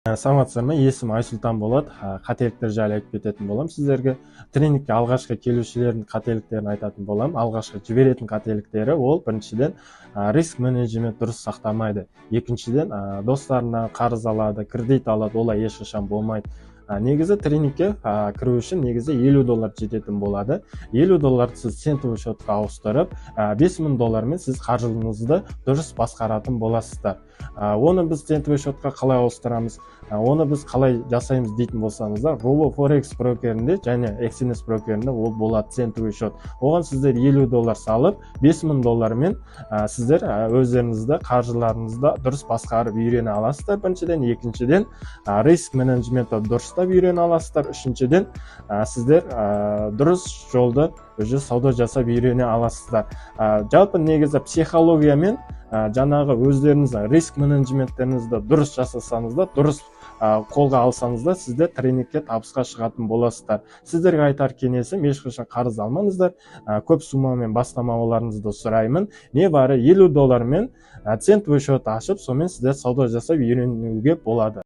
Саламатсыздар ма? Есімім Айсұлтан болады. Қателіктер жайлы айтып кететін боламын сіздерге. Тренингке алғашқы келушілердің қателіктерін айтатын боламын. Алғашқы жіберетін қателіктері: ол біріншіден, риск менеджмент дұрыс сақтамайды. Екіншіден, достарынан қарыз алады, кредит алады. Олай ешқашан болмайды. Негізі тренингке кіру үшін негізі 50 доллар жететін болады. 50 долларды сіз центовый счетқа ауыстырып, 5000 доллармен сіз қаржыңызды дұрыс басқаратын боласыздар. Оны біз центовый счетқа қалай ауыстырамыз, оны біз қалай жасаймыз дейтін болсаңыздар, Робо Форекс брокерінде және Exness брокерінде ол болады центовый счет. Оған сіздер 50 доллар салып, 5000 доллармен сіздер өздеріңізді, қаржыларыңызды дұрыс басқарып үйрене аласыздар біріншіден. Екіншіден, риск менеджментті дұрыстап үйрене аласыздар. Үшіншіден, сіздер дұрыс жолды уже сауда жасап үйрене аласыздар. Жалпы негізі психологиямен жаңағы өздеріңіздің риск менеджменттеріңізді дұрыс жасасаңыздар, дұрыс қолға алсаңыздар, сіздер тренингке табысқа шығатын боласыздар. Сіздерге айтар кеңесім: ешқашан қарыз алмаңыздар, көп суммамен бастамауларыңызды сұраймын. Небәрі 50 доллармен центовый счет ашып, сонымен сіздер сауда жасап үйренуге болады.